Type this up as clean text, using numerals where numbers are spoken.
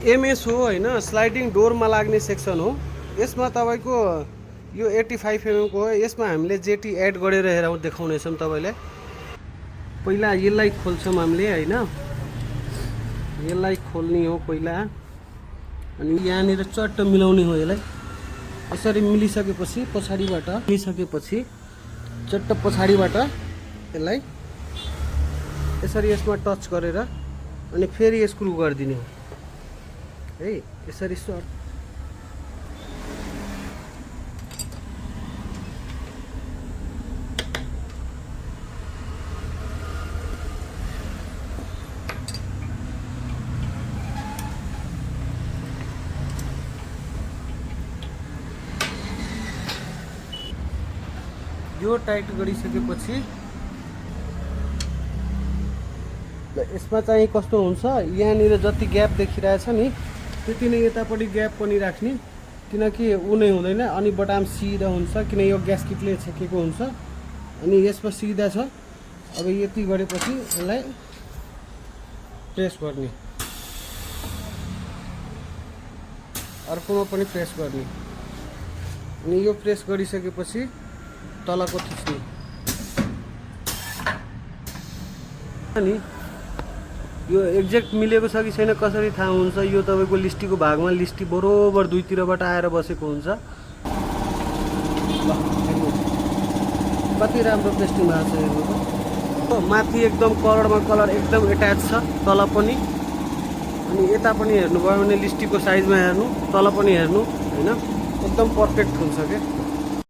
MS हो हैन, sliding डोरमा लाग्ने सेक्सन हो। यसमा तपाईको यो 85 mm को हो। यसमा हामीले जेटी एड गरेर देखाउनेछौँ तपाईलाई। पहिला यसलाई खोल्छौँ हामीले हैन, यसलाई खोल्ने हो पहिला, अनि यहाँनिर चट्ट मिलाउने हो। यसलाई यसरी मिलिसकेपछि पछाडिबाट चट्ट पछाडिबाट यसलाई यसरी यसमा टच गरेर अनि फेरि स्क्रु गरिदिने हो है, यसरी सर्ट। यो टाइट गरिसकेपछि यसमा चाहिँ कस्तो हुन्छ, यहाँनिर जति ग्याप देखिरहेछ नि त्यति नै यतापट्टि ग्याप पनि राख्ने, किनकि ऊ नै हुँदैन। अनि बटाम सिधा हुन्छ, किन यो ग्यास्केटले छेकेको हुन्छ। अनि यसमा सिधा छ। अब यति गरेपछि यसलाई प्रेस गर्ने, अर्कोमा पनि प्रेस गर्ने। अनि यो प्रेस गरिसकेपछि तलको थिच्ने। अनि यो एक्ज्याक्ट मिलेको छ कि छैन कसरी थाहा हुन्छ, यो तपाईको लिस्टीको भागमा लिस्टी बरोबर दुईतिरबाट आएर बसेको हुन्छ। कति राम्रो पेस्टिङ भएको छ हेर्नु। माथि एकदम कलरमा कलर एकदम एट्याच छ, तल पनि। अनि यता पनि हेर्नुभयो भने लिस्टीको साइजमा हेर्नु, तल पनि हेर्नु हैन, एकदम पर्फेक्ट हुन्छ के।